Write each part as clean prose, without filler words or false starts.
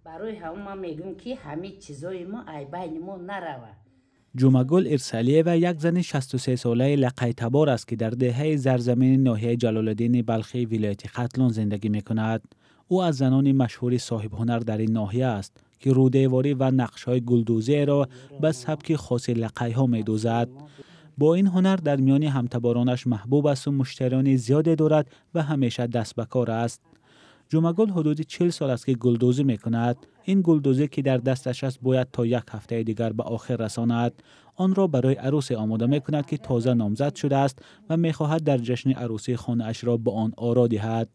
Барои ҳамон ман мегӯям, ки ҳамин чизои мо ай байни мо нарава. Ҷумагул Ирсалиева як зани 63-солаи лақайтабор аст, ки дар деҳаи Зарзамини ноҳияи Ҷалолиддини Балхии вилояти Хатлон зиндагӣ мекунад. Ӯ аз занони машҳури соҳибҳунар дар ин ноҳия аст, ки рӯдеворӣ ва нақшҳои гулдӯзиеро ба сабки хоси лақайҳо медӯзад. Бо ин ҳунар дар миёни ҳамтаборонаш маҳбуб асту муштариёни зиёде дорад ва ҳамеша даст ба кор аст. Ҷумагул ҳудуди 40 сол аст, ки гулдӯзӣ мекунад. Ин гулдӯзӣ, ки дар дасташ аст, бояд то як ҳафтаи дигар ба охир расонад. Онро барои арӯсе омода мекунад, ки тоза номзад шудааст ва мехоҳад дар ҷашни арӯсӣ хонаашро бо он оро диҳад.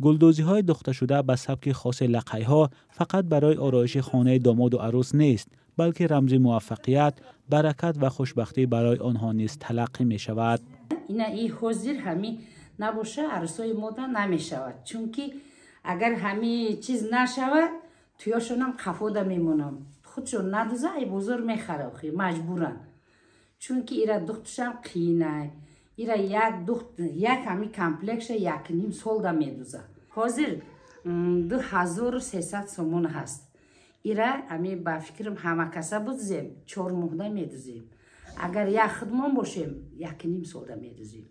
Гулдӯзиҳои духташуда ба сабки хоси лақайҳо фақат барои ороиши хонаи домоду арӯс нест, балки рамзи муваффақият, баракат ва хушбахтӣ барои онҳо низ талаққӣ мешавад. Ина и ҳозир ҳами набоша, арӯсои мода намешавад, чунки агар ҳами чиз нашавад, туёшонам қафода мемонам. Худшон надуза, ай бозор мехара, охи маҷбуран, чунки ира духтушам қиинай. Ира як духт, як ҳами комплектша 1,5 солда медуза. Ҳозир 2300 сомон ҳаст. Ира ами ба фикрам, ҳама каса будузем, 4 моҳда медузем. Агар як худмон бошем, 1,5 солда медузем.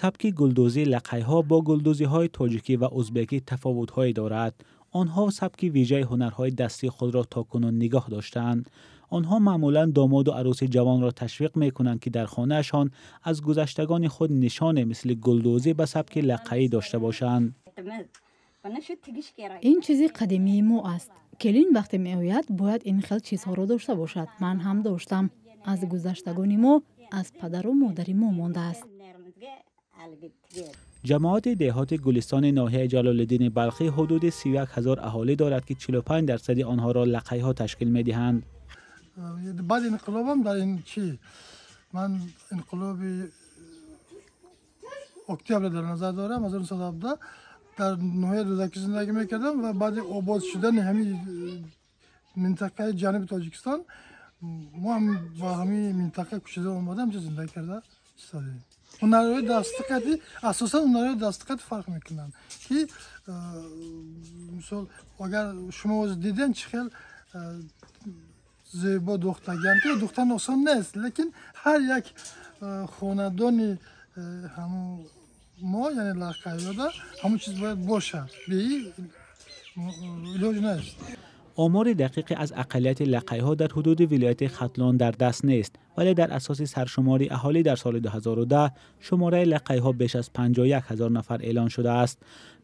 Сабки гулдӯзии лақайҳо бо гулдӯзиҳои тоҷикӣ ва узбекӣ тафовутҳое дорад. Онҳо сабки вижаи ҳунарҳои дастии худро то кунун нигоҳ доштаанд. Онҳо маъмулан домоду арӯси ҷавонро ташвиқ мекунанд, ки дар хонаашон аз гузаштагони худ нишоне мисли гулдӯзӣ ба сабки лақаӣ дошта бошанд. Ин чизи қадимии мо аст. Келин вақте меояд, бояд ин хел чизҳоро дошта бошад. Ман ҳам доштам. Аз гузаштагони мо, аз падару модари мо мондааст. Ҷамоати деҳоти Гулистони ноҳияи Ҷалолиддини Балхӣ ҳудуди 31 ҳазор аҳолӣ дорад, ки 45 дарсади онҳоро лақайҳо ташкил медиҳанд. Баъд инқилобам дар ин чи, ман инқилоби октябр дар назар дорам, 1917, дар ноҳияи Рӯдакӣ зиндагӣ мекардам ва баъди обод шудани ҳамин минтақаи ҷануби Тоҷикистон мо ҳам ба ҳамин минтақа кӯчида омада, ҳамҷо зиндагӣ карда истодем. Ҳунарҳои дастиқати, асосан ҳунарҳои дастиқати фарқ мекунанд, ки мисол, агар шумо дидем, чӣ хел зебо духтагианд, ки духтан осон нест, лекин ҳар як хонадони ҳамун мо, яъне лақайёда, ҳамун чиз бояд бошад, беи илоҷ нест. Омори дақиқе аз ақаллияти лақайҳо дар ҳудуди вилояти Хатлон дар даст нест, вале дар асоси саршумори аҳолӣ дар соли 2010 шумораи лақайҳо беш аз 51 ҳазор нафар эълон шудааст.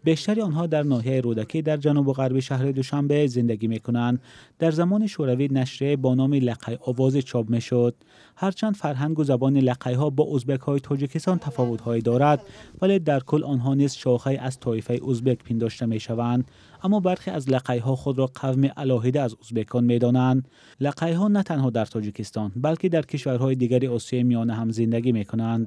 Бештари онҳо дар ноҳияи Рӯдакӣ дар ҷанубу ғарби шаҳри Душанбе зиндагӣ мекунанд. Дар замони Шӯравӣ нашрияе бо номи Лақай овозӣ чоп мешуд. Ҳарчанд фарҳангу забони лақайҳо бо узбекҳои Тоҷикистон тафовутҳое дорад, вале дар кул онҳо низ шохае аз тоифаи узбек пиндошта мешаванд. Аммо бархе аз лақайҳо худро қавми алоҳида аз узбекон медонанд. Лақайҳо на танҳо дар Тоҷикистон, балки дар кишварҳои дигари Осиёи Миёна ҳам зиндагӣ мекунанд.